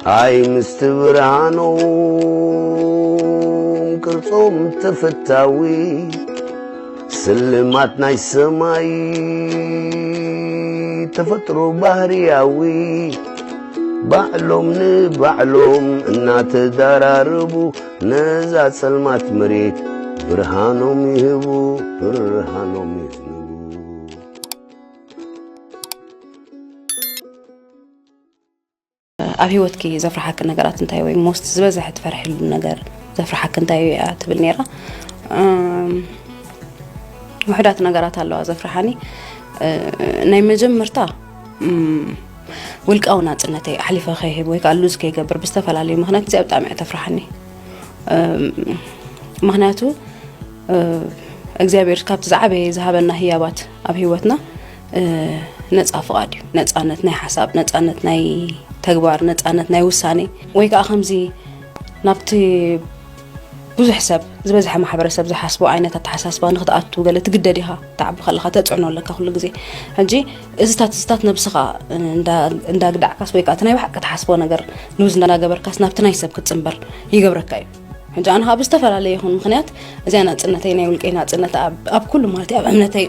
ኣይ ምስቲ ብርሃኖም ቅርጾም ተፈታዊ፣ ስልማት ናይ ሰማይ ተፈጥሮ ባህርያዊ፣ ባዕሎም ንባዕሎም እናተዳራረቡ፣ ነዛ ጸልማት መሬት ብርሃኖም ይህቡ፣ ብርሃኖም ይህቡ። ኣብ ህይወትኪ ዘፍርሓኪ ነገራት እንታይ ወይ ሞስት ዝበዝሐ ትፈርሕሉ ነገር ዘፍርሓኪ እንታይ እያ ትብል ነይራ። ውሕዳት ነገራት ኣለዋ ዘፍርሓኒ። ናይ መጀመርታ ውልቃዊ ናፅነተይ ኣሕሊፈ ከይህብ ወይ ከዓ ሉዝ ከይገብር ብዝተፈላለዩ ምክንያት እዚኣ ብጣዕሚ እያ ተፍርሓኒ። ምክንያቱ እግዚኣብሔር ካብቲ ዝዓበየ ዝሃበና ህያባት ኣብ ህይወትና ነፃ ፍቓድ እዩ። ነፃነት ናይ ሓሳብ፣ ነፃነት ናይ ተግባር፣ ነፃነት ናይ ውሳኔ ወይ ከዓ ከምዚ ናብቲ ብዙሕ ሰብ ዝበዝሐ ማሕበረሰብ ዝሓስቦ ዓይነት ኣተሓሳስባ ንክትኣቱ ገለ ትግደድ ኢኻ። ትዓቢ ከለካ ተፅዕኖ ኣለካ ኩሉ ግዜ። ሕጂ እዚታት እዚታት ነብስኻ እንዳግዳዕካስ ወይ ከዓ እቲ ናይ ብሓቂ ትሓስቦ ነገር ሉዝ እንዳገበርካስ ናብቲ ናይ ሰብ ክትፅንበር ይገብረካ እዩ። ሕጂ ኣነ ከዓ ብዝተፈላለየ ይኹን ምክንያት እዚኣ ናፅነተይ ናይ ውልቀይ ናፅነት ኣብ ኩሉ ማለት ኣብ እምነተይ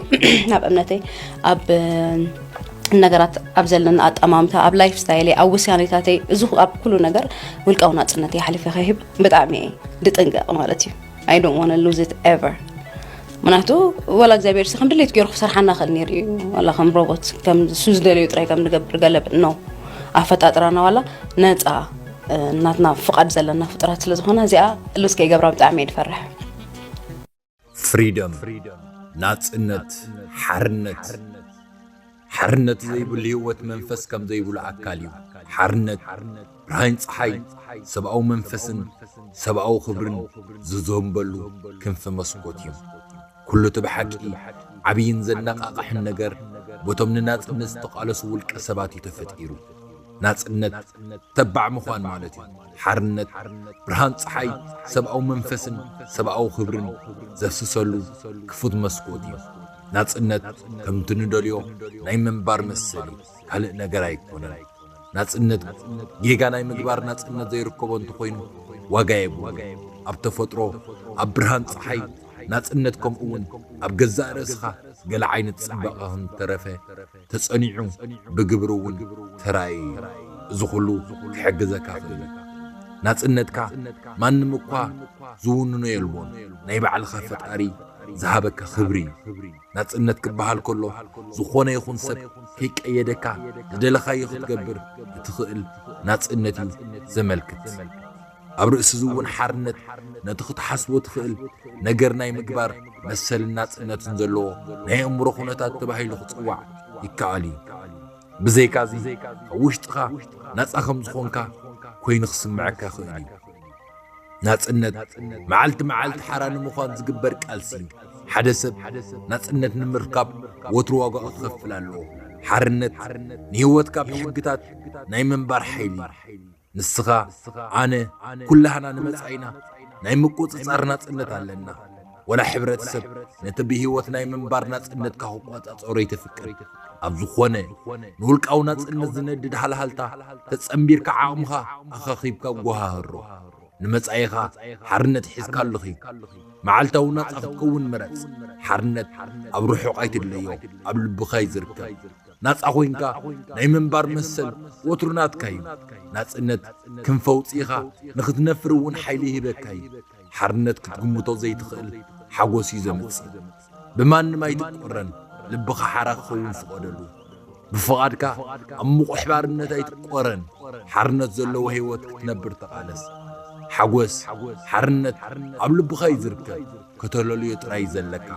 ኣብ እምነተይ ኣብ ነገራት ኣብ ዘለና ኣጠማምታ ኣብ ላይፍ ስታይለይ ኣብ ውሳኔታተይ እዚ ኣብ ኩሉ ነገር ውልቃዊ ናፅነተይ ሓሊፈ ከይህብ ብጣዕሚ እየ ድጥንቀቕ ማለት እዩ። I don't want to lose it ever። ምክንያቱ ወላ እግዚኣብሔር ሲ ከም ድሌት ገይሩ ክሰርሓና ክእል ነይሩ እዩ። ዋላ ከም ሮቦት ከም ሱ ዝደለዩ ጥራይ ከም ንገብር ገለብ ነው ኣፈጣጥራና ዋላ ነፃ ናትና ፍቓድ ዘለና ፍጡራት ስለ ዝኾነ እዚኣ ሉዝ ከይገብራ ብጣዕሚ እየ ድፈርሕ። ፍሪደም፣ ናጽነት፣ ሓርነት። ሓርነት ዘይብሉ ህይወት መንፈስ ከም ዘይብሉ ኣካል እዩ። ሓርነት ብርሃን ጸሓይ ሰብኣዊ መንፈስን ሰብኣዊ ክብርን ዝዘንበሉ ክንፊ መስኮት እዩ። ኩሉ እቲ ብሓቂ ዓብይን ዘነቓቕሕን ነገር በቶም ንናጽነት ዝተቓለሱ ውልቀ ሰባት እዩ ተፈጢሩ። ናጽነት ተባዕ ምዃን ማለት እዩ። ሓርነት ብርሃን ጸሓይ ሰብኣዊ መንፈስን ሰብኣዊ ክብርን ዘፍስሰሉ ክፉት መስኮት እዩ። ናጽነት ከምቲ ንደልዮ ናይ ምንባር መሰል እዩ፣ ካልእ ነገር ኣይኮነን። ናጽነት ጌጋ ናይ ምግባር ናጽነት ዘይርከቦ እንተኾይኑ ዋጋ የብሉን። ኣብ ተፈጥሮ ኣብ ብርሃን ጸሓይ ናጽነት ከምኡ እውን ኣብ ገዛእ ርእስኻ ገለ ዓይነት ጽባቐ ከምተረፈ ተጸኒዑ ብግብሪ እውን ተራእዩ እዩ። እዚ ኩሉ ክሕግዘካ ክእል እዩ። ናጽነትካ ማንም እኳ ዝውንኖ የልቦን። ናይ ባዕልኻ ፈጣሪ ዝሃበካ ክብሪ እዩ። ናጽነት ክበሃል ከሎ ዝኾነ ይኹን ሰብ ከይቀየደካ ዝደለኻዮ ክትገብር እትኽእል ናጽነት እዩ ዘመልክት። ኣብ ርእሲ እዚ እውን ሓርነት ነቲ ክትሓስቦ ትኽእል ነገር ናይ ምግባር መሰልን ናጽነትን ዘለዎ ናይ ኣእምሮ ኩነታት ተባሂሉ ክጽዋዕ ይከኣል እዩ። ብዘይካዚ ካብ ውሽጥኻ ናጻ ከም ዝኾንካ ኮይኑ ክስምዐካ ይኽእል እዩ። ናጽነት መዓልቲ መዓልቲ ሓራ ንምዃን ዝግበር ቃልሲ እዩ። ሓደ ሰብ ናጽነት ንምርካብ ወትሩ ዋጋኡ ክኸፍል ኣለዎ። ሓርነት ንህይወትካ ብሕግታት ናይ ምንባር ሓይሊ እዩ። ንስኻ፣ ኣነ፣ ኩላህና ንመጻኢና ናይ ምቁጽጻር ናጽነት ኣለና። ወላ ሕብረተሰብ ነቲ ብህይወት ናይ ምንባር ናጽነትካ ክቆጻጸሮ ይተፍቅድ። ኣብ ዝኾነ ንውልቃዊ ናጽነት ዝነድድ ሃልሃልታ ተጸንቢርካ ዓቕምኻ ኣኻኺብካ ጎሃህሮ። ንመጻኢኻ ሓርነት ሒዝካ ኣለኺ። መዓልታዊ ናጻ ክትከውን ምረጽ። ሓርነት ኣብ ርሑቕ ኣይትድለዮ፣ ኣብ ልብኻ እዩ ዝርከብ። ናጻ ኮይንካ ናይ ምንባር መሰል ወትሩ ናትካ እዩ። ናጽነት ክንፈ ኣውጺእኻ ንኽትነፍር እውን ሓይሊ ይህበካ እዩ። ሓርነት ክትግምቶ ዘይትኽእል ሓጎስ እዩ ዘምጽእ። ብማንም ኣይትቆረን፣ ልብኻ ሓራ ክኸውን ፍቐደሉ። ብፍቓድካ ኣብ ምቑሕ ባርነት ኣይትቆረን፣ ሓርነት ዘለዎ ህይወት ክትነብር ተቓለስ። ሓጎስ፣ ሓርነት ኣብ ልብኻ እዩ ዝርከብ፣ ከተለልዮ ጥራይ እዩ ዘለካ።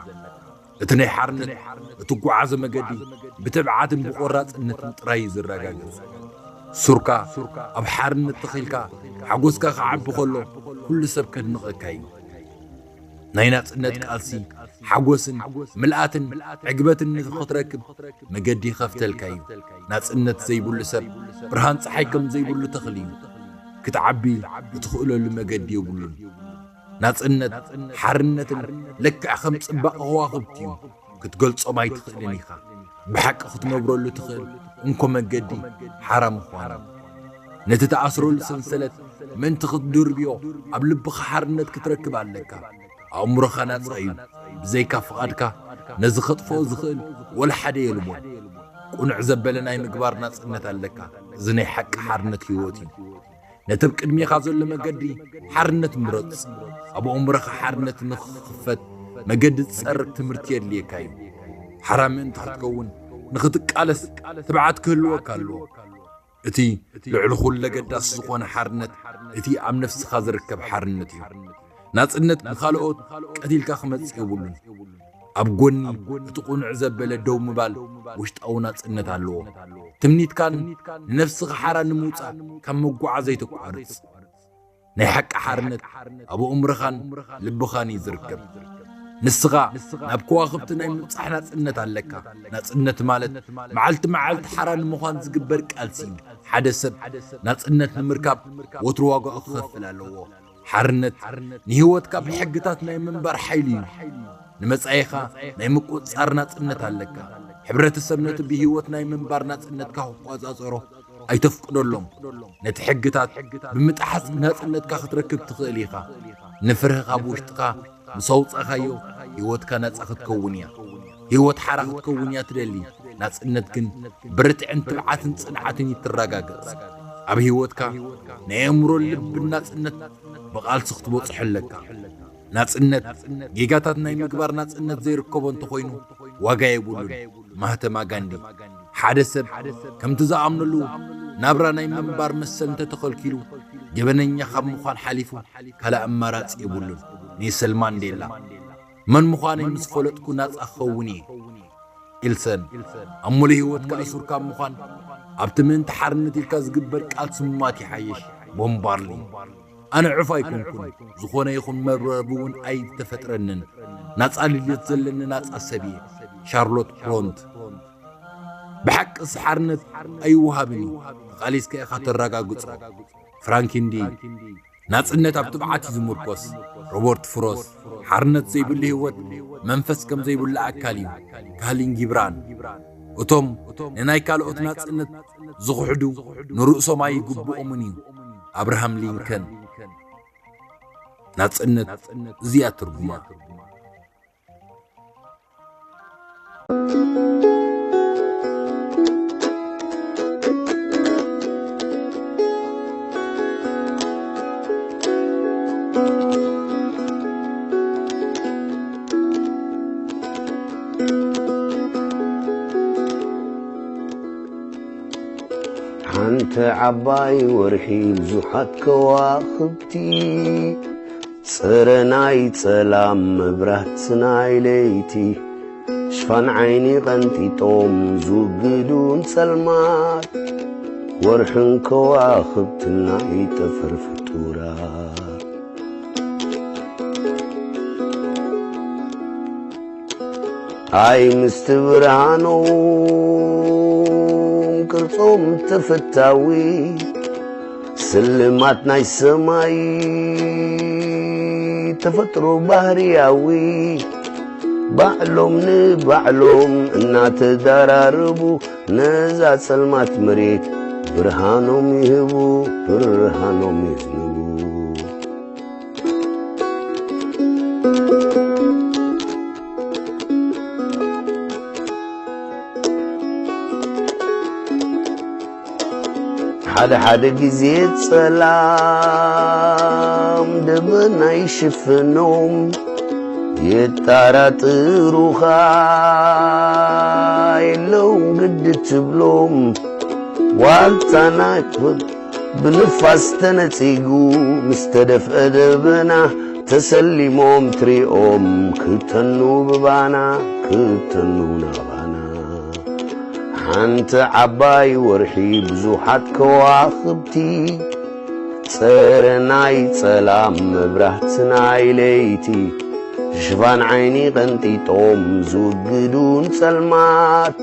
እቲ ናይ ሓርነት እትጓዓዞ መገዲ ብትብዓትን ብቖራጽነትን ጥራይ እዩ ዝረጋገጽ። ሱርካ ኣብ ሓርነት ተኺልካ ሓጎስካ ክዓቢ ከሎ ኩሉ ሰብ ከድንቐካ እዩ። ናይ ናጽነት ቃልሲ ሓጎስን ምልኣትን ዕግበትን ንኽትረክብ መገዲ ይኸፍተልካ እዩ። ናጽነት ዘይብሉ ሰብ ብርሃን ጸሓይ ከም ዘይብሉ ተኽሊ እዩ። ክትዓቢ እትኽእለሉ መገዲ የብሉን። ናጽነት ሓርነትን ልክዕ ከም ጽባቐ ከዋኽብቲ እዩ። ክትገልጾም ኣይትኽእልን ኢኻ። ብሓቂ ክትነብረሉ ትኽእል እንኮ መገዲ ሓራ ምዃኑ። ነቲ ተኣስረሉ ሰንሰለት ምእንቲ ክትድርብዮ ኣብ ልብኻ ሓርነት ክትረክብ ኣለካ። ኣእምሮኻ ናጻ እዩ። ብዘይካ ፍቓድካ ነዚ ከጥፍኦ ዝኽእል ወላ ሓደ የልቦን። ቁኑዕ ዘበለ ናይ ምግባር ናጽነት ኣለካ። እዚ ናይ ሓቂ ሓርነት ህይወት እዩ። ነቲ ኣብ ቅድሜኻ ዘሎ መገዲ ሓርነት ምረጽ። ኣብ ኣእምሮኻ ሓርነት ንኽኽፈት መገዲ ዝጸርግ ትምህርቲ የድልየካ እዩ። ሓራ ምእንቲ ክትከውን ንኽትቃለስ ትብዓት ክህልወካ ኣለዎ። እቲ ልዕሊ ኩሉ ለገዳስ ዝኾነ ሓርነት እቲ ኣብ ነፍስኻ ዝርከብ ሓርነት እዩ። ናጽነት ንኻልኦት ቀቲልካ ክመጽእ የብሉን። ኣብ ጎኒ እቲ ቁኑዕ ዘበለ ደው ምባል ውሽጣዊ ናጽነት ኣለዎ። ትምኒትካን ንነፍስኻ ሓራ ንምውጻእ ካብ መጓዓዝ ኣይተቋርጽ። ናይ ሓቂ ሓርነት ኣብ ኣእምሮኻን ልብኻን እዩ ዝርከብ። ንስኻ ናብ ከዋኽብቲ ናይ ምብጻሕ ናጽነት ኣለካ። ናጽነት ማለት መዓልቲ መዓልቲ ሓራ ንምዃን ዝግበር ቃልሲ እዩ። ሓደ ሰብ ናጽነት ንምርካብ ወትሩ ዋጋኡ ክኸፍል ኣለዎ። ሓርነት ንህይወትካ ብሕግታት ናይ ምንባር ሓይሊ እዩ። ንመጻኢኻ ናይ ምቁጽጻር ናጽነት ኣለካ። ሕብረተሰብ ነቲ ብህይወት ናይ ምንባር ናጽነትካ ክቆጻጸሮ ኣይተፍቅደሎም። ነቲ ሕግታት ብምጥሓስ ናጽነትካ ክትረክብ ትኽእል ኢኻ። ንፍርህኻ ብውሽጥኻ ምስ ኣውጻእካዮ፣ ህይወትካ ናጻ ክትከውን እያ። ህይወት ሓራ ክትከውን እያ ትደሊ። ናጽነት ግን ብርትዕን ትብዓትን ጽንዓትን እዩ ትረጋገጽ። ኣብ ህይወትካ ናይ ኣእምሮን ልብን ናጽነት ብቓልሲ ክትበጽሖ ኣለካ። ናጽነት፣ ጌጋታት ናይ ምግባር ናጽነት ዘይርከቦ እንተኾይኑ ዋጋ የብሉን። ማህተማ ጋንዲ። ሓደ ሰብ ከምቲ ዝኣምነሉ ናብራ ናይ ምንባር መሰል እንተተኸልኪሉ፣ ገበነኛ ካብ ምዃን ሓሊፉ ካልእ ኣማራጺ የብሉን። ኔልሰን ማንዴላ። መን ምዃነይ ምስ ፈለጥኩ ናጻ ክኸውን እየ። ኢልሰን፣ ኣብ ሙሉእ ህይወትካ እሱር ካብ ምዃን፣ ኣብቲ ምእንቲ ሓርነት ኢልካ ዝግበር ቃልሲ ምሟት ይሓይሽ። ቦብ ማርሊ። ኣነ ዕፍ ኣይኮንኩን፣ ዝኾነ ይኹን መርበብ እውን ኣይተፈጥረንን። ናጻ ልደት ዘለኒ ናጻ ሰብ እየ። ሻርሎት ብሮንት። ብሓቅስ ሓርነት ኣይወሃብን እዩ፣ ተቓሊስካ ኢኻ ተረጋግጾ። ፍራንኪን ዲ። ናጽነት ኣብ ትብዓት እዩ ዝምርኮስ። ሮበርት ፍሮስት። ሓርነት ዘይብሉ ህይወት መንፈስ ከም ዘይብሉ ኣካል እዩ። ካህሊን ጊብራን። እቶም ንናይ ካልኦት ናጽነት ዝኽሕዱ ንርእሶም ኣይግብኦምን እዩ። ኣብርሃም ሊንከን። ናጽነት እዚኣ ትርጉማ። ሓንቲ ዓባይ ወርሒ ብዙሓት ከዋኽብቲ፣ ጽረ ናይ ጸላም መብራት ናይ ለይቲ፣ ሽፋን ዓይኒ ቀንጢጦም ዝውግዱ ንጸልማት፣ ወርሕን ከዋኽብትን ናይ ጠፈር ፍጡራት። ኣይ ምስቲ ብርሃኖም ቅርጾም ተፈታዊ፣ ስልማት ናይ ሰማይ ተፈጥሮ ባህርያዊ፣ ባዕሎም ንባዕሎም እናተዳራረቡ፣ ነዛ ጸልማት መሬት ብርሃኖም ይህቡ፣ ብርሃኖም የዝንቡ። ሓደ ሓደ ግዜ ጸላም ደበና ይሽፍኖም፣ የጣራጥሩኻ የለውን ግዲ ትብሎም። ዋልታ ናይ ብንፋስ ተነጺጉ ምስ ተደፍአ ደበና፣ ተሰሊሞም ትሪኦም ክተኑ ብባና፣ ክተኑ ናባና። ሓንቲ ዓባይ ወርሒ ብዙሓት ከዋኽብቲ፣ ጸረ ናይ ጸላም መብራህቲ ናይ ለይቲ፣ ሽፋን ዓይኒ ቀንጢጦም ዝውግዱ ንጸልማት፣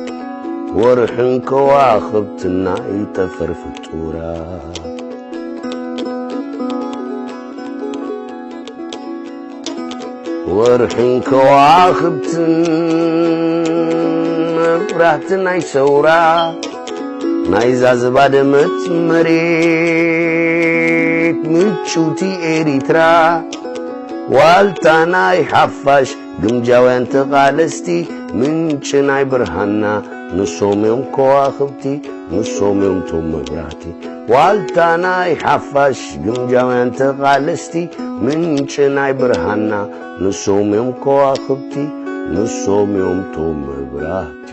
ወርሕን ከዋኽብትን ናይ ጠፈር ፍጡራት። ወርሕን ከዋኽብትን መብራህቲ ናይ ሰውራ፣ ናይዛ ዝባደመት መሬት ምጭውቲ ኤሪትራ፣ ዋልታ ናይ ሓፋሽ ግምጃውያን ተቓለስቲ፣ ምንጪ ናይ ብርሃንና ንሶም እዮም ከዋኽብቲ፣ ንሶም እዮም ቶም መብራህቲ። ዋልታ ናይ ሓፋሽ ግምጃውያን ተቓለስቲ፣ ምንጪ ናይ ብርሃንና ንሶም እዮም ከዋኽብቲ፣ ንሶም እዮም ቶም መብራህቲ።